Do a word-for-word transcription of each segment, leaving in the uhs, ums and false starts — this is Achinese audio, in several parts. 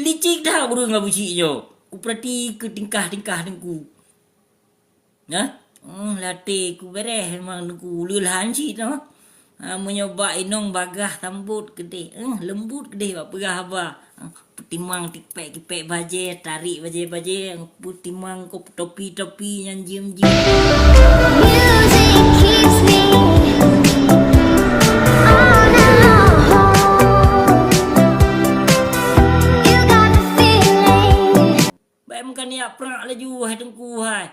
Licik that ureuëng Abu Syik nyoe. Kupeurati keu tingkah-tingkah Teungku. Nah, oh, latée kubeureh memang Teungku, uleue lhan cit nyoe. Ha, meunyoe bak inong bagaih sambot keudeh, eh, leumbut keudeh bak peugah haba. Ha, peutimang tipék-tipék bajée, tarék bajée-bajée, peutimang kop topi-topi nyang jiem-jiem. Music keeps me on a roll. You got the feeling. Bèk meukan jak prak laju, hai Teungku, hai.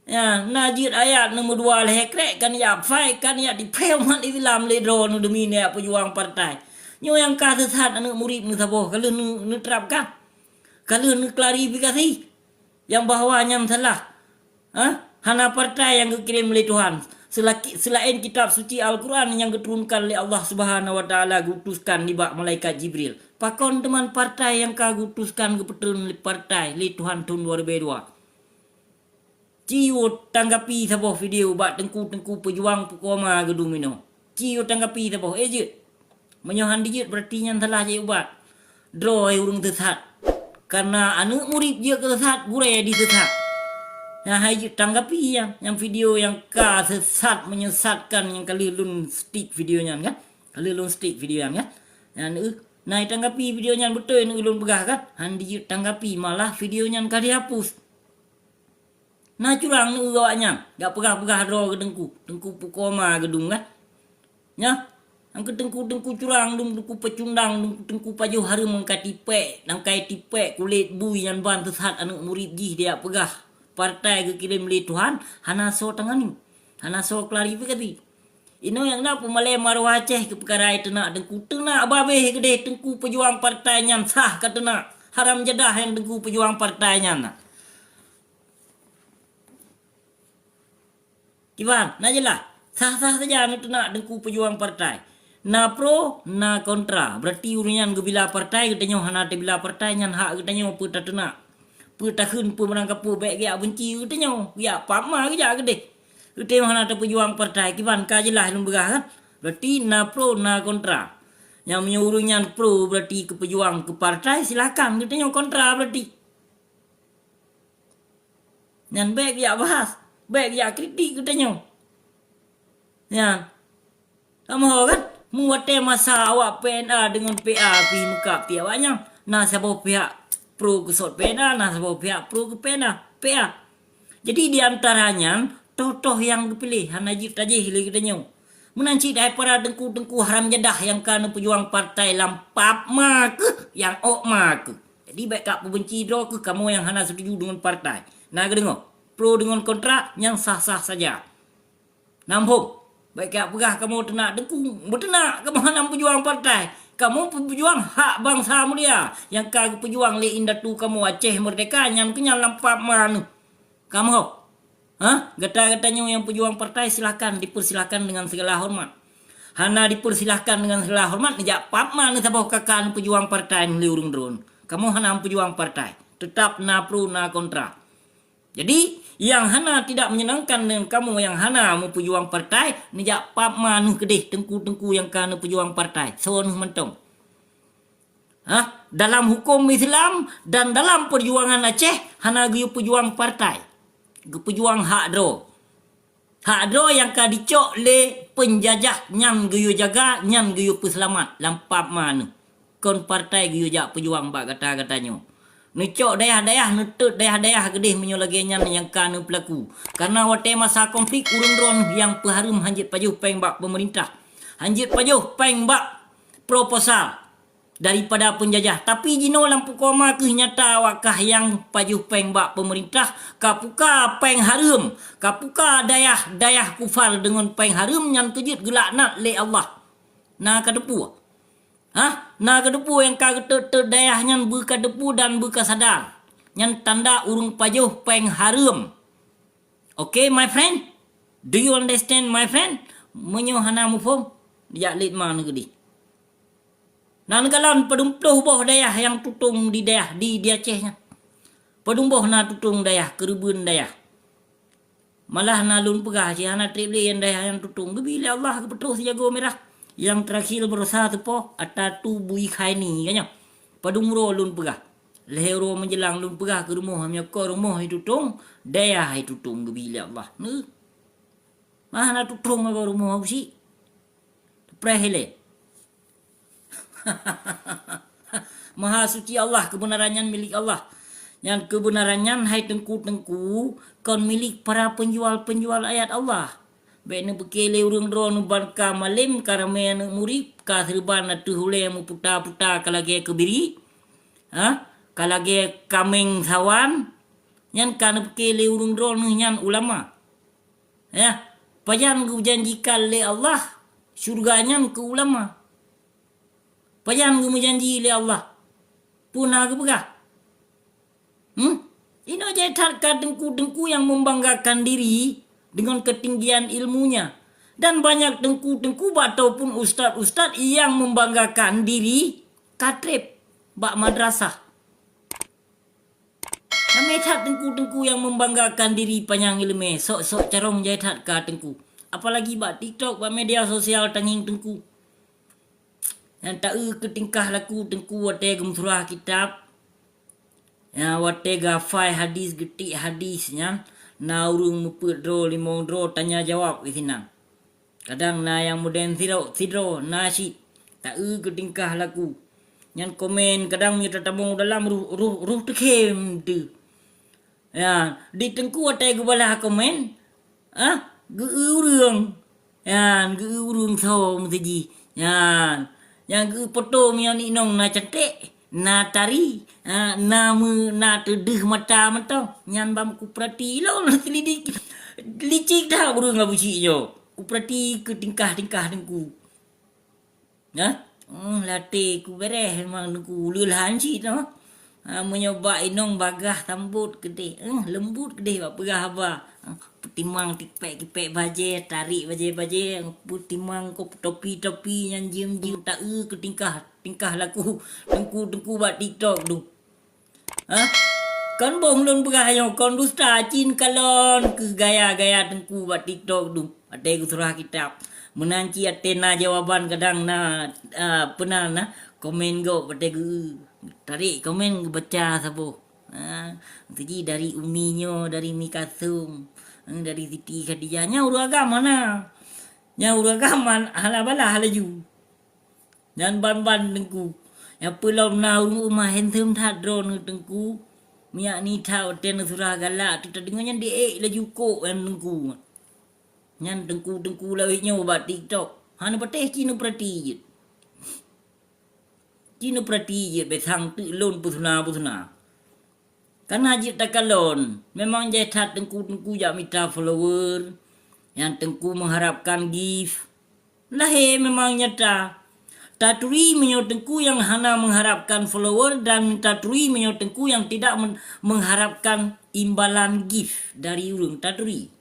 Ya, na jeuet ayat nomor dua lhèe krek kan jak fight, kan jak tipèe umat Islam lé droeneuh demi neujak peujuang partai. Nyoe nyang ka seusat aneuk murit meusaboh, ka lheueh neu-, neuterapkan. Ka lheueh neuklarifikasi nyang bahwa nyan salah. Ha? Hana partai nyang geukirém lé Tuhan. Selaki-, selaén kitab suci Al-Quran nyang geuturunkan lé Allah Subhanahu wa Taala geuutuskan nibak malaikat Jibril. Pakon teuma partai nyang ka geuutuskan geupeutreun lé partai lé Tuhan thon dua ribèe dua? Ci yue tanggapi saboh video bak teungku-teungku peujuang peuko ma geudong inoe. Ci yue tanggapi saboh, eh, jeuet. Meunyoe han dijeuet, beurati nyan salah jeuet ubat. Droe ureuëng seusat. Kareuna aneuk murit jeuet keu seusat, gurèe diseusat. Nyan hai jeuet tanggapi nyang, nyang video nyang ka seusat, menyesatkan nyang ka lheueh lôn stick video nyan kan. Ka lheueh lôn stick video nyan kan. Nyan, eh, na tanggapi video nyan beutôi neuk lôn peugah kan. Han dijeuet tanggapi, malah video nyan ka dihapus. Na curang neuk awaknyan, jak peugah-peugah droe keu teungku, teungku peuko ma geudong kan. Nyan, nyang keu teungku-teungku curang, dum teungku peucundang, dum teungku pajoh hareuem nyang ka tipèk, nyang ka tipèk kulét bui nyan ban seusat aneuk murit jih dijak peugah partai geukirém lé Tuhan, hana soe tangani, hana soe klarifikasi. Inoe nyang na peumalèe maruah Aceh keu peukara teunak teungku, teunak babeh keudeh teungku peujuang partai nyan sah ka teunak, haram jadah nyang teungku peujuang partai nyan na. Kiban, na jeulaih, sah-sah saja neuteunak teungku peujuang partai. Na pro, na kontra. Beurati ureuëng nyan geubila partai, geutanyoe hana teubila partai, nyan hak geutanyoe peue tateunak. Peue takheun, peue meurangkapeue, bèk geujak beunci geutanyoe, geujak pap ma geujak keudeh. Geutanyoe hana tapeujuang partai, kiban ka jeulaih lôn peugah kan? Beurati na pro, na kontra. Nyang meunyoe ureuëng nyan pro beurati keu peujuang keu partai, silakan, geutanyoe kontra beurati. Nyan bèk geujak bahas, bèk geujak kritik geutanyoe. Nyan. Kamoe kan, meuwatèe masa awak P N A deungon P A pih meukab tiep awaknyan. Na saboh pihak pro keu sot P N A, na saboh pihak pro keu P N A, P A. Jadi, di antara nyan, toh-toh nyang geupiléh hana jeuet tajéh lé geutanyoe. Meunan cit hai para teungku-teungku haram jadah nyang ka neupeujuang partai lam pap ma keuh, nyang ôk ma keuh. Jadi, bèk ka peubeunci droe keuh kamoe nyang hana setuju deungon partai. Na geudeungoe, pro deungon kontra nyang sah-sah saja. Na muphom, bèk ka peugah kamoe teunak teungku, beuteunak kamoe hana peujuang partai. Kamoe peujuang hak bansa mulia nyang ka geupeujuang lé indatu kamoe Aceh Merdeka nyan keuh nyan lam pap ma neuh. Kamoe, ha? Gata-gata nyoe nyang peujuang partai, silahkan, dipersilahkan dengan segala hormat. Hana dipersilahkan dengan segala hormat, neujak pap ma neuh saboh ka ka neupeujuang partai neuh lé ureuëng droeneuh. Kamoe hana meupeujuang partai. Tetap na pro, na kontra. Jadi, nyang hana tidak menyenangkan dengan kamoe nyang hana meupeujuang partai, neujak pap ma neuh keudeh teungku-teungku nyang ka neupeujuang partai. Soe neuh mantong. Ha? Dalam huköm Islam dan dalam peujuangan Aceh hana geuyue peujuang partai. Geupeujuang hak droe. Hak droe nyang ka dicok lé peunjajah nyan geuyue jaga, nyan geuyue peuseulamat lam pap ma neuh. Kon partai geuyue jak peujuang bak gata-gata nyoe. Neucok dayah-dayah, neutot dayah-dayah keudeh meunyoe lagèe nyan nyang ka neupeulaku. Kareuna watèe masa konflik ureuëng droeneuh nyang peuhareuem hanjeuet pajoh péng bak peumeurintah. Hanjeuet pajoh péng bak proposal daripada peunjajah. Tapi jinoe lam peuko ma keuh nyata awak kah nyang pajoh péng bak peumeurintah, ka puka péng hareuem, ka puka dayah-dayah kufar deungon péng hareuem nyan keuh jeuet geulaknat lé Allah. Na kateupeue? Hah? Na kateupeue nyang ka geutot-tot dayah nyan beu kateupeue dan beu kasadar? Nyan tanda ureuëng pajoh péng hareuem. Oke, my friend? Do you understand, my friend? Meunyoe hana muphom, jak lét ma neuh keudeh. Na neukalon padum ploh boh dayah nyang tutong di dayah di, di Aceh nyan. Padum boh na tutong dayah, keureubeuen dayah. Malah na lôn peugah cit hana treb lé nyang dayah nyang tutong. Geubi lé Allah geupeutroh sijagoe mirah. Nyang teurakhir beurosa teupoh, Atatu Bui Khaini, ka nyoe. Padum uroe lôn peugah. Lhèe uroe meujeulang lôn peugah keu rumoh, meunyoe kon rumoh jitutông, dayah jitutông geubi lé Allah. Neuh. Mah na tutông bak rumoh Abu Syik. Teupreh ilèe. Maha suci Allah, keubeunaran nyan milék Allah. Nyan keubeunaran nyan, hai teungku-teungku, kon milék para peunjual-peunjual ayat Allah. Bèk neupeuké lé ureueng droeneuh ban ka malém, ka ramé aneuk murit, ka seureuban ateueh ulèe meuputa-puta ka lagèe keubiri, ha? Ka lagèe kaméng sawan, nyan ka neupeuké lé ureueng droeneuh nyan ulama. Ya, pajan geujanjikan lé Allah syeuruga nyan keu ulama? Pajan geumeujanji lé Allah? Peue na geupeugah? Hmm? Inoe jai that ka teungku-teungku nyang membanggakan diri dengan ketinggian ilmunya. Dan banyak teungku-teungku ataupun ustaz-ustaz nyang membanggakan diri ka trép bak madrasah. Ramé that teungku-teungku nyang membanggakan diri panyang ileumèe, sok-sok carông jai that ka teungku. Apalagi bak TikTok, bak media sosial tangieng teungku. Nyang taeu keu tingkah laku teungku watèe geumeusurah kitab. Ya, watèe geuhafai hadis, geutiek hadis nyan, na ureueng meupeuet droe limong droe tanya jawab di sinan. Kadang na nyang meudèn sidroe, sidroe na cit, taeu keu tingkah laku. Nyan komen kadang meunyoe tatamong dalam roh, roh, roh teukhém teuh. Ya, di teungku watèe geubalah komen, ah, geu-eu ureueng. Nyan, geu-eu ureueng soe meuseujih. Nyan, nyang geu-eu poto meunyoe inong na cantik, na tari, ah, na meu-, na teudeuh mata mantong. Nyan ban kupeurati lôn, selidik. Licik that ureueng Abu Syik nyoe. Kupeurati keu tingkah-tingkah teungku. Nah, hmm, latèe kubéréh memang teungku, uleue lhan cit nyoe. Ha, meunyoe bak inong bagaih sambot keudéh, eh, leumbot keudéh bak peugah haba. Ha, peutimang tipék-tipék bajèe, tarek bajèe-bajèe, peutimang ko topi-topi nyan jeuem-jeuem taeu keu tingkah, tingkah laku teungku-teungku bak TikTok tu. Ha? Kon boh lôn peugah nyoe, kon dusta, cit kalon keu gaya-gaya teungku bak TikTok tu. Watèe geusurah kitab. Meunan cit watèe na jawaban kadang na, ah, peue nan na komen gob watèe geu-, tarek komen geubaca saboh. Ha, seugi dari Umi nyoe, dari Mi Kasum, eh, dari Siti Khadijah. Nyan ureueng agam hana. Nyan ureueng agam hana balah laju. Nyan ban-ban teungku. Nyang peulom na ureueng uma handsome that droeneuh teungku. Minyak ni that watèe neusurah galak tu tadeungoe nyan diék laju kok nyan teungku. Nyan teungku-teungku lawét nyoe bak TikTok. Hana patéh ci neupeurati jeuet. Ci neupeurati jeuet bèk sang teuk lôn peusuna-peusuna. Kana jeuet takalon, memang jai that teungku-teungku jak mita follower, nyang teungku mengharapkan gift. Lahé memang nyata. Taturi meunyoe teungku nyang hana mengharapkan follower dan taturi meunyoe teungku nyang tidak men-, mengharapkan imbalan gift dari ureueng. Taturi.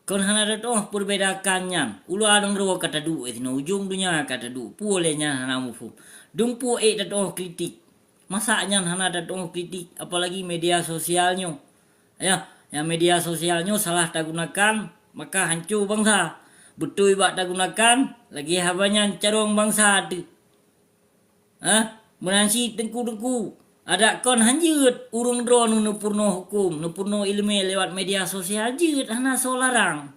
Kon hana tatu'oh peurbedakan nyan. Ulu nanggroe ka taduek sinoe, ujong donya ka taduek. Peue lé nyan hana muphom. Dum peue ék tatu'oh kritik. Masa nyan hana tatu'oh kritik, apalagi media sosial nyoe. Ya, nyang media sosial nyoe salah tagunakan, maka hanco bansa. Beutôi bak tagunakan, lagèe haba nyan carông bansa teuh. Hah? Meunan cit teungku-teungku, adak kon hanjeuet ureueng droeneuh neupeurunoe huköm, neupeurunoe ileumèe lewat media sosial, jeuet hana soe larang.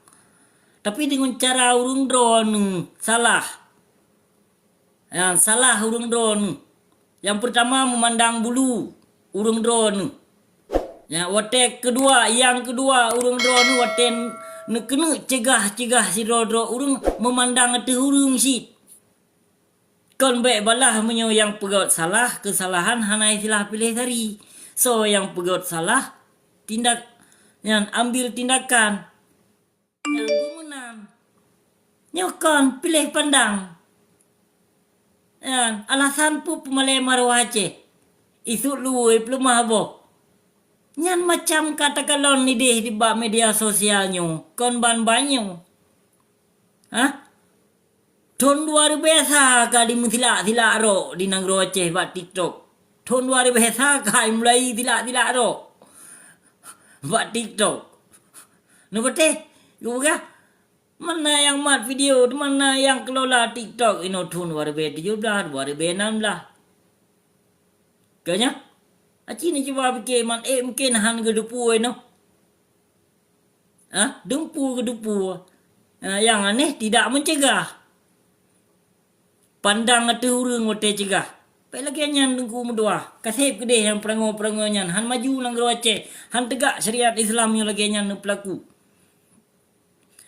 Tapi deungon cara ureueng droeneuh salah. Ya, salah ureueng droeneuh. Nyang peurtama meumandang bulu ureueng droeneuh. Ya, watèe keudua, nyang keudua ureueng droeneuh watèe neukeuneuk ceugah-ceugah sidroe-droe ureueng meumandang ateueh ureueng cit. Kon bèk balah meunyoe nyang peugöt salah, keusalahan hana istilah piléh tari. Soe nyang peugöt salah, tindak, nyan ambil tindakan. Nyan geuh meunan. Nyoe kon piléh pandang. Nyan alasan peue peumalèe marwah Aceh. Isut luweue peuleumah boh. Nyan macam ka takalon idéh di bak media sosial nyoe, kon ban-ban nyoe. Hah? Thôn dua ribèe sa ka dimeusilak-silak rok di nanggroe Aceh bak TikTok. Thôn dua ribèe sa ka mulai silak-silak rok bak TikTok. Neupatéh, geupeugah, Mana nyang mat video, mana nyang kelola TikTok inoe thon dua ribèe tujoh blah, dua ribèe nam blah. Ka nyan? Aci ni cuba pike, man ék mungken han geudeupu inoe. Ha? Deumpu geudeupu. Ha, nyang aneh tidak mencegah. Pandang ateueh ureueng watèe cegah. Bèk lagèe nyan Teungku meudoa. Kaseb keudeh nyang peurangô-peurangô nyan han maju nanggroe Aceh, han teugak syariat Islam nyoe lagèe nyan neupeulaku.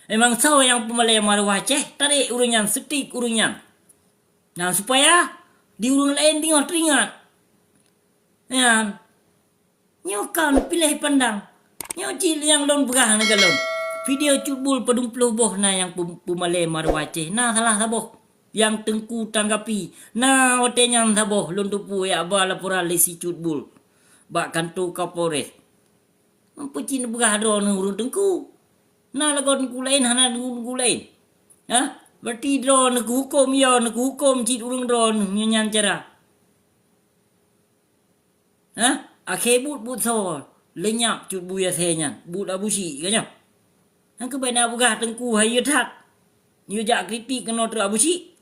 Memang soe nyang peumalèe maruah Aceh, tarek ureueng nyan, seutip ureueng nyan. Nah, supaya di ureueng laén teungoh teuingat. Nyan. Nyoe kon piléh pandang. Nyoe cit nyang lôn peugah nanggroe lôn. Video Cut Bul padum ploh boh na nyang peu-, peumalèe maruah Aceh. Na salah saboh nyang Teungku tanggapi. Na watèe nyan saboh lôn teupeue jak ba laporan lé si Cut Bul bak kanto Kapolres. Peue cit neupeugah droeneuh ureueng Teungku? Na lagoe Teungku laén, hana Teungku laén. Ha? Berarti droeneuh keuhukôm, yo, neuh keuhukôm cit ureueng droeneuh nyoe nyan cara. Ha? Akhé buet, buet soe? Leunyap Cut Bul asèe nyan, buet Abusyik ka nyoe. Nyang keubai na peugah Teungku hai yue that. Yue jak kritik keunoe trok Abusyik.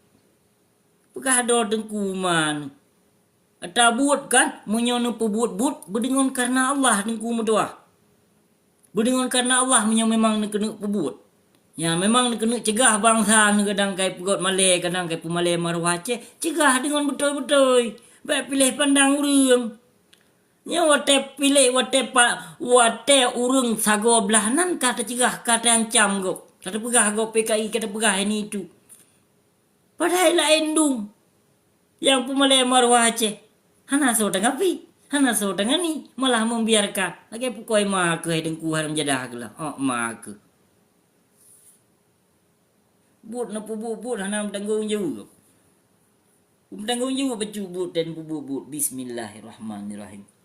Peugah droe Teungku man. Ata buet kan, meunyoe neupeubuet buet, beudeungon kareuna Allah Teungku meudoa. Beudeungon kareuna Allah meunyoe memang neukeuneuk peubuet. Nyan memang neukeuneuk cegah bansa neuh kadang kai peugöt malèe, kadang kai peumalèe maruah Aceh, cegah deungon beutôi-beutôi. Bèk piléh pandang ureueng. Nyoe watèe piléh, watèe pa-, watèe ureueng sagoe blah nan ka teucegah, ka teuancam gob. Ka teupeugah gob PKI, ka teupeugah ini itu. Padahai laén dum nyang peumalèe maruah Aceh. Hana soe tanggapi, hana soe tangani, malah membiarkan. Lagèe pukoi ma keuh hai Teungku hareuem jadah keuh lah. Oh, ma keuh. Buet neupeubuet buet hana meutanggong jaweueb. Meutanggong jaweueb bacut buet dan peubuet buet. Bismillahirrahmanirrahim.